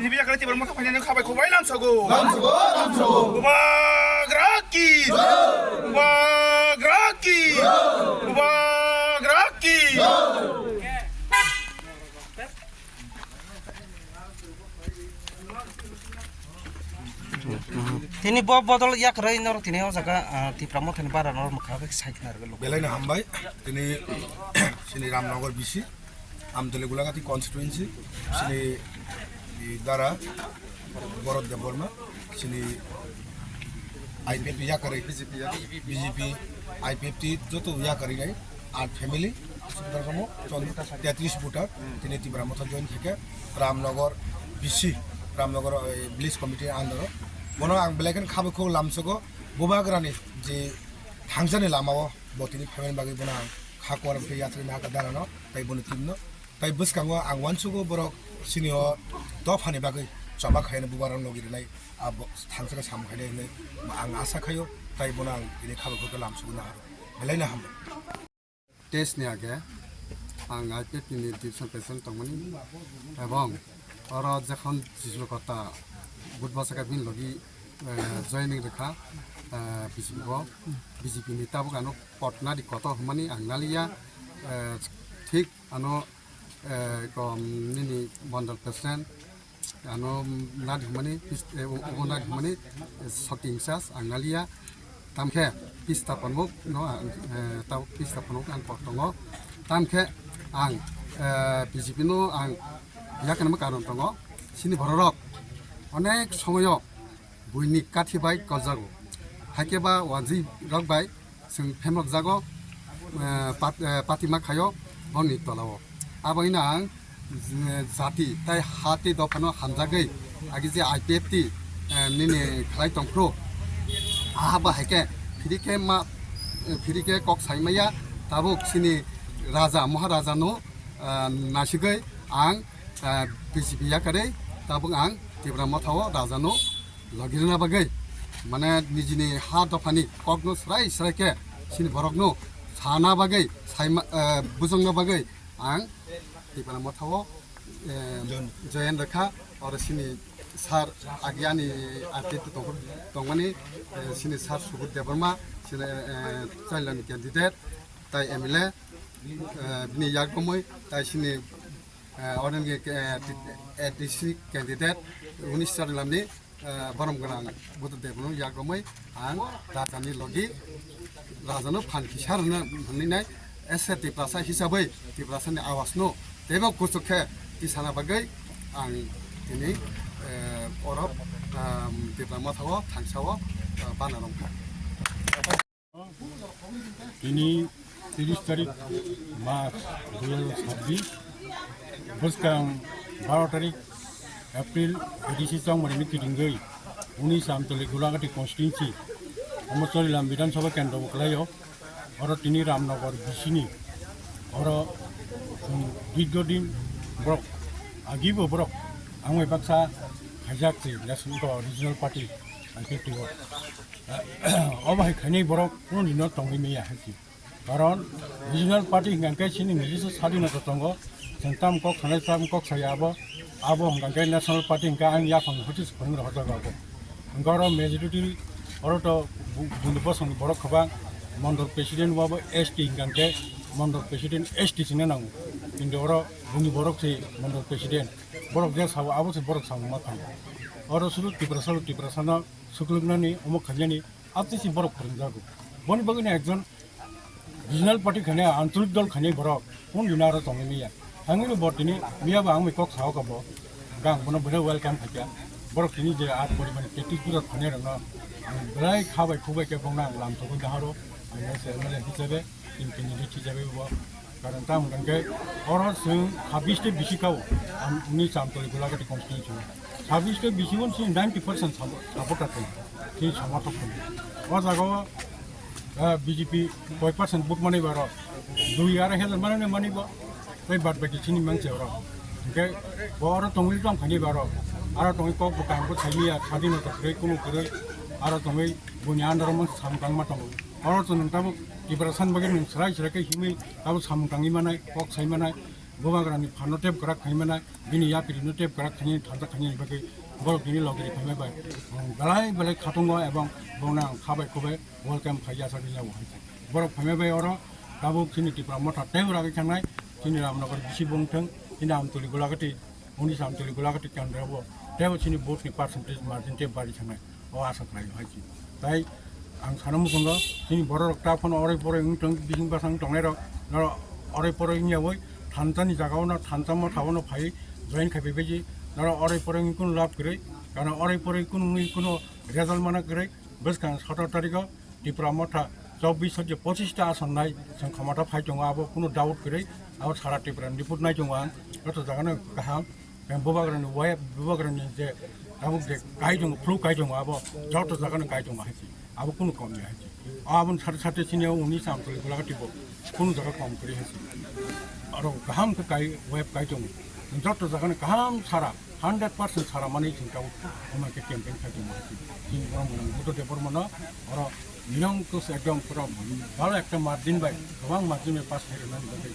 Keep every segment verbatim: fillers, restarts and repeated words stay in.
Ni biya kare Tipra Motha phainani khabai khobbai lamsogo. Lamsogo, lamsogo. Bubagra ki. Jai. Bubagra ki. Jai. Bubagra ki. Jai. Tini bo bodol yak roi nor tini o jaga, ah, Tipra Motha ni bara nor mokha bai sai khna rwgwi. Belai no hambai. Tini sini Ramnagar B C. Amtwlwi Gulagati constituency, sini i dara Bharat Debbarma, sini I P F T yakarwi, B J P, I P F T joto yakarwi nai, ar family, sini rokamo chon tetris voter, tini Tipra Motha join khaikha, Ramnagar B C, Ramnagar, eh, village committee under o. Bono ang belai kheno khabai khok lamsogo, Bubagrani je thangjani lama o, bo tini phaimani bagwi bono ang kha kuar khe yathri nahaka dara no, tai bono team no. Tai bwskango ang uansugo borok sini o dophani bagwi choba khaina bubagrang logi rwnai, abo thangsaka samung khainai hwnwi ang asa khaio, tai bono ang tini khabai khokhe lamsugo naharo. Belai no hambai. Test ni age ang I P F T ni division president tongmani, ebong oro jekhon Jisukota Budbasaka bini logi, eh, joining rwkha, eh, B J P o, B J P ni tabuk ano pot nadi kotor hwnmani ang naliya, eh, thik ano, eh, kom nini mondol president ano nadi hwnmani pis-, eh, o, o nadi hwnmani, eh, shooting sas ang naliya. Tamkhe pista ponmuk no, eh, tabuk pista ponmuk ang kok tongo. Tamkhe ang, eh, B J P no ang yakarma karon tongo. Sini bororok onek somoyo buini kathi bai koljago. Haikhe ba wanjwi rok bai chwng phemrok jago, eh, pat-, eh, patima khaio bongni tolao. Abo hino ang, eh, jati tai ha tei dophano hamjagwi agi je I P F T, eh, nini khlai tongphru. Aha ba haikhe phirikhe ma, eh, phirikhe kok saimaya tabuk sini raja, Maharaja no, eh, nasigwi ang, eh, B J P yakarwi tabuk ang Tipra Motha o raja no logirna bagwi, mane nijini ha dophani kokno srai srai khe sini borokno sana bagwi, saima, eh, bujongna bagwi ang Tipra Motha o, eh, join rwkha. Oro sini sir agi ani update tongmani, eh, sini sir Subodh Debbarma, sini, eh, chailani candidate, tai M L A, eh, bini yak romwi, tai sini, eh, oro ni, eh, A D C candidate, unis Charilamni, eh, borom gwnang Buddha Debno yak romwi ang rajani logi rajano phan kisa rwna hwnwi nai, S A Tiprasa hisabwi Tiprasani awasno teibo kuchuk khe tisana bagwi ang tini, eh, oro, um, Tipra Motha o thangsa o, eh, bana rwngkha. Tini tiris tarik March dui hajar sabbish, bwskang baro tarik April, A D C chongmani kitingwi uni Samtali Gulagati constituency, omo Chorilam Bidhan Sabha kendro bo kwlaio. Oro tini Ramnagar B C ni, oro, um, dirgho din borok, agibo borok, ang bai baksa khaijak si national, regional party, I P F T o. Obo hai khainai borok kunu dino tongwi maya hai si. Karon regional party hingka khe chini nijisa sadinota tongo. Chwng tam kok sanai tam kok saya abo. Abo hingka khe national party hingka ang yaphang hotis phwrwng rok hojago abo. Hingka oro majority oro to bu-, buini bosongni borok kwbang. Mondol president wabo S T hingka khe mondol president S T sino nango. Kintu oro buini borok se mondol president. Borok je sabo abo se borok samung ma khaio. Oro suru Tiprasa, Tiprasano sukluknani, omo khainani, atisi borok phwrwngjago. Boni bagwino ekjon regional party khainai, ancholik dol khainai borok, kunu dino aro tongwi maya. Thangwi bo tini, miyabo ang bai kok sao kabo, gang bono belai welcome khaikha. Borok tini je at poribani practice gura khainai rokno, ang belai kha bai khu bai khe bongno ang lamsogwi naharo, ang S M L A hisabe, team candidate hisabe bo. Karon tamo hwnkhe oro chwng sabbish tei bisi kao, ang uni Chamtoli Gulagati constituency o. Sabbish tei bisi o chini ninety percent sabo-, supporter tong, chini somorthok tong. O jaga o, ah, B J P koi percent vote manwi baro, dui arai hajar manwi manwi bo, tei bad baki chini mangse oro. Hwnkhe bo oro tongwi tong khaini baro, aro tongwi kok bwkang bo saimaya, sadinota kwrwi, kumu kwrwi, aro tongwi buini under o samung tangma tongo. Oro chwng tabuk Tiprasa ni bagwi nwng srai srai khe himwi tabuk samung tangwi manai, kok sai manai. Bubagrani phano tep kwrak khaimana, bini yapirino tep kwrak khaini thansa khaini bagwi borok bini logri khaimai bai, um, belai belai khatungo ebong bongno ang khabai khubai welcome khaijak sakni yago hai. Borok khaimai bai oro tabuk chini Tipra Motha tep ragwi thangnai, chini Ramnagar bisi bongthwng, chini Amtuli Golagati, Unis Amtuli Golagati kendra bo tebo chini vote ni percentage margin tep bari thangnai. O asa khlai hai chi. Tai ang sana muchungo chini borok rok ta phano oroi poroi wng tong, bising basang tongnai rok, noro oroi poroi wng yawi thansa ni jaga o no thansa motha o no phai join khai bai bai ji, noro oroi poroi wng kunu lab kwrwi, kana oroi poroi kunu wngwi kunu result mana kwrwi, bwskang sotor tarikh o Tipra Motha chobbish je pochista ason nai chwng khomota phai tongo, abo kunu doubt kwrwi, abo sara Tripura ni report nai tongo ang, joto jaga no kaham. Bubagrani waya, bubagrani je tabuk je kai tongo, flu kai tongo, abo joto jagano kai tongo hai se. Abo kunu kom ya hai se. Aboni sate sate chini o Unis Amtuli Golagati bo kunu jaga kom kwrwi hai se. Aro kaham khe kai, web kai tongo. Joto jagano kaham sara, hundred percent sara mani chwng tabuk omo khe campaign khai tongo hai se. Chini borok mwnang Buddha Debbarma no oro minong kus ekdom pura bhalo ekta margin bai, kwbang margin bai pass khai rwnani bagwi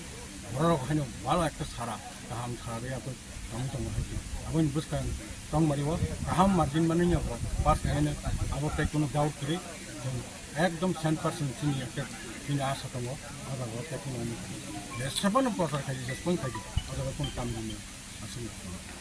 borok rok haino bhalo ekta sara, kaham sara bai abo tongwi tongo hai se. Aboni bwskang tongmani o kaham margin mani no pass khainai abo tei kunu doubt kwrwi. Chwng ekdom cent percent chini ekta chini asa tongo. O jaga o tei kunu ani jesebano prochar khaidi, jesebano khaidi, o jaga kunu kam rwmani aswk.